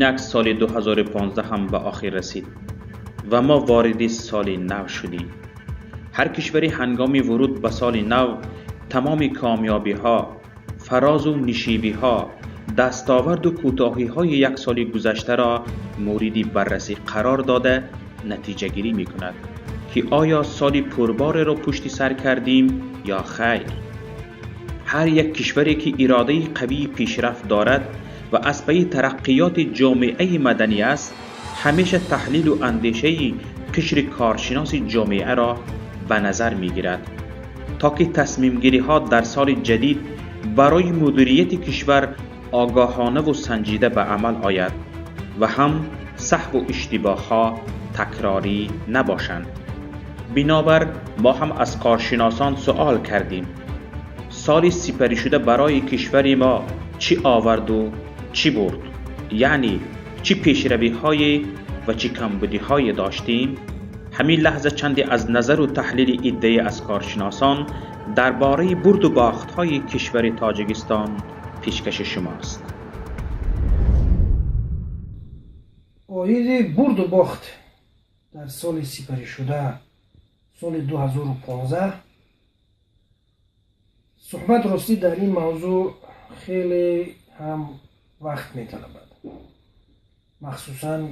Инак соли 2015 هم به آخر رسید و ما وارد سال نو شدیم. هر کشوری هنگام ورود به سال نو تمام کامیابی ها، فراز و نشیبی ها، دستاورد و کوتاهی های یک سال گذشته را مورد بررسی قرار داده نتیجه گیری می کند که آیا سال پربار را پشت سر کردیم یا خیر. هر یک کشوری که اراده قوی پیشرفت دارد و از پی ترقیات جامعه مدنی است، همیشه تحلیل و اندیشه قشر کارشناس جامعه را به نظر می گیرد تا که تصمیم گیری ها در سال جدید برای مدیریت کشور آگاهانه و سنجیده به عمل آید و هم سهو و اشتباه ها تکراری نباشند. بنابر ما هم از کارشناسان سوال کردیم سال سپری شده برای کشور ما چی آورد و چی برد، یعنی چی پیشروی های و چی کمبودی های داشتیم. همین لحظه چندی از نظر و تحلیل عده‌ای از کارشناسان درباره برد و باخت های کشور تاجیکستان پیشکش شماست. оиди бурду бохт дар соли сипаришуда, соли 2015, суҳбат ростӣ дар ин мавзӯъ хеле ҳам вақт металабад. Махсусан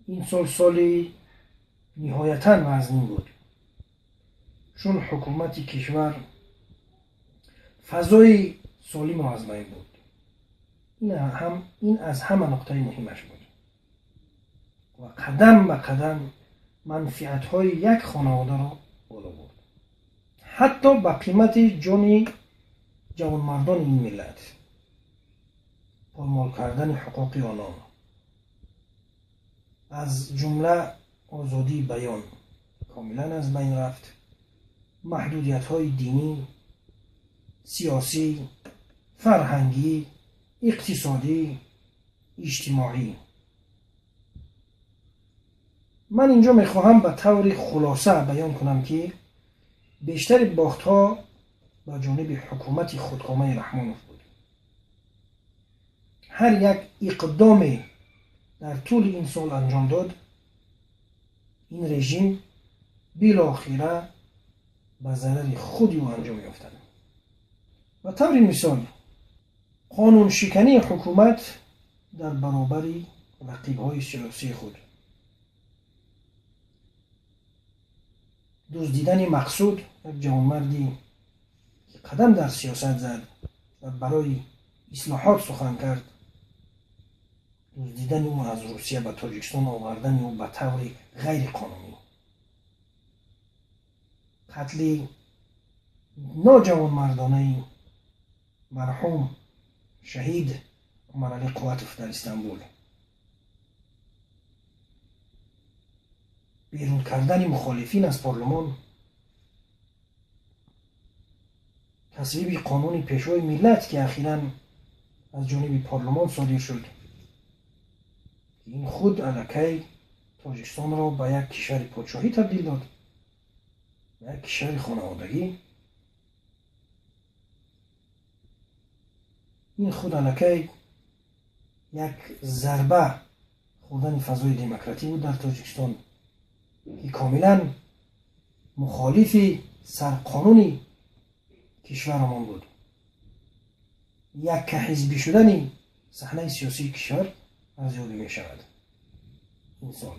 ин сол соли ниҳоятан вазнин буд, чун ҳукумати кишвар фазои солимро аз байн бурд. Ин аз ҳама нуқтаи муҳимаш буд ва қадам ба қадам манфиатҳои як хонаводаро боло бурд, ҳатто ба қимати ҷони ҷавонмардони ин миллат, поймол кардани ҳуқуқи онон, аз ҷумла озодии баён комилан аз байн рафт, маҳдудиятҳои динӣ, сиёсӣ, фарҳангӣ, иқтисодӣ, иҷтимоӣ. Ман инҷо мехоҳам ба таври хулоса баён кунам, ки бештари бохтҳо ба ҷониби ҳукумати худкомаи Раҳмонов буд. Ҳар як иқдоме дар тӯли ин сол анҷом дод, ин режим билохира ба зарари худи ӯ анҷом ёфтанд. Ба таври мисол, қонуншикании ҳукумат дар баробари рақибҳои сиёсии худ, дуздидани Мақсуд, як ҷавонмарде ки қадам дар сиёсат зад ва барои ислоҳот сухан кард, дуздидани ӯ аз Русия ба Тоҷикистон овардани ӯ ба таври ғайриқонунӣ, қатли ноҷавонмардонаи марҳум шаҳид Умаралӣ Қувватов дар Истанбул, берун кардани мухолифин аз парлумон, тасвиби қонуни пешвои миллат, ки ахиран аз ҷониби парлумон содир шуд, ки ин худ аллакай Тоҷикистонро ба як кишвари подшоҳӣ табдил дод, ба як кишвари хонаводагӣ. Ин худ аллакай як зарба хӯрдани фазои демократӣ буд дар Тоҷикистон, ки комилан мухолифи сарқонуни кишварамон буд. Яккаҳизбӣ шудани саҳнаи сиёсии кишвар арзёбӣ мешавад. Ин сол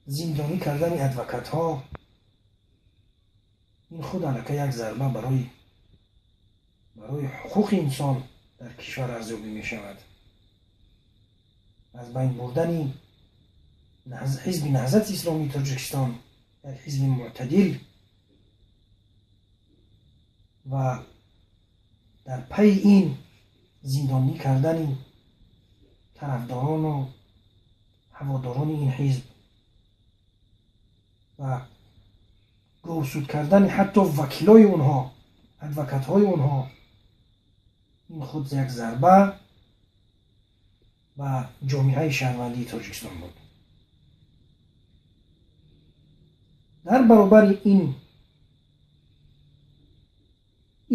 зиндонӣ кардани адвокатҳо, ин худ аллакай як зарба барои ҳуқуқи инсон дар кишвар арзёбӣ мешавад. Аз байн бурдани ҳизби Наҳзати Исломии Тоҷикистон, як ҳизби мӯътадил, ва дар пайи ин зиндонӣ кардани тарафдорону ҳаводорони ин ҳизб ва говсуд кардани ҳатто вакилои онҳо, адвокатҳои онҳо, ин худ як зарба ба ҷомеаи шаҳрвандии Тоҷикистон буд. Дар баробари ин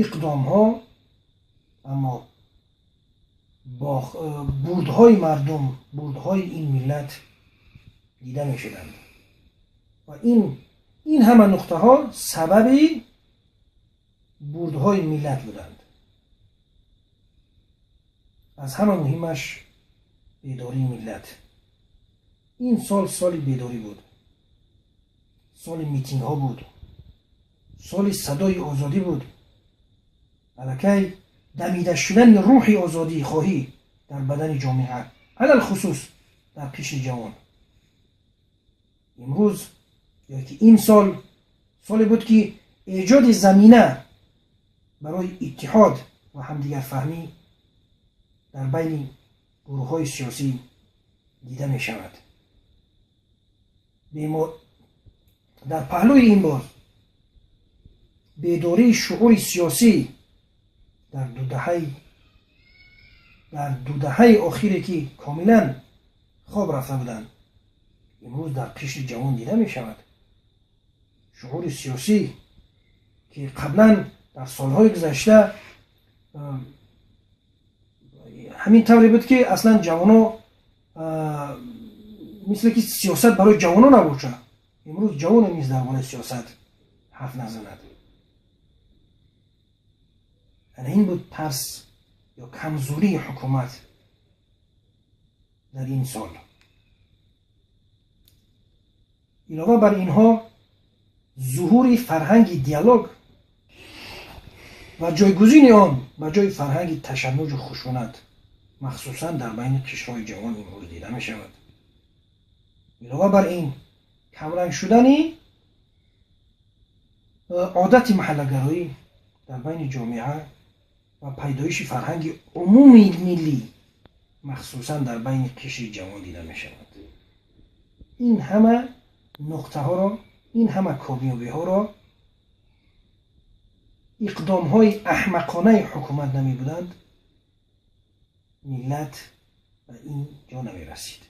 иқдомҳо аммо бурдҳои мардум, бурдҳои ин миллат дида мешуданд ва ин ҳама нуқтаҳо сабаби бурдҳои миллат буданд. Аз ҳама муҳимаш бедории миллат. Ин сол соли бедорӣ буд, соли митингҳо буд, соли садои озодӣ буд. Аллакай дамида шудани рӯҳи озодихоҳӣ дар бадани ҷомеа, алалхусус дар қишри ҷавон. Имрӯз ё ки ин сол соле буд, ки эҷоди замина барои иттиҳод ва ҳамдигарфаҳмӣ дар байни гурӯҳҳои сиёсӣ дида мешавад. Дар паҳлӯи ин боз бедории шуъури сиёсӣ дар 2 даҳаи охире, ки комилан хоб рафта буданд, имрӯз дар қишри ҷавон дида мешавад. Шуъури сиёсӣ, ки қаблан дар солҳои гузашта ҳамин тавре буд, ки аслан ҷавоно мисле ки сиёсат барои ҷавоно набошад, имрӯз ҷавоне низ дар бораи сиёсат ҳарф назанад. Ана ин буд тарс ё камзӯрии ҳукумат дар ин сол. Илова бар инҳо, зуҳури фарҳанги диалог ва ҷойгузини он ба ҷои фарҳанги ташаннуҷу хушунат, махсусан дар байни қишрҳои ҷавон, имрӯз дида мешавад. Илова бар ин, камранг шудани одати маҳаллагароӣ дар байни ҷомеа ва пайдоиши фарҳанги умумии миллӣ, махсусан дар байни қишри ҷавон, дида мешавад. Ин ҳама нуқтаҳоро, ин ҳама комёбиҳоро иқдомҳои аҳмақонаи ҳукумат намебуданд, миллат ба ин ҷо намерасид.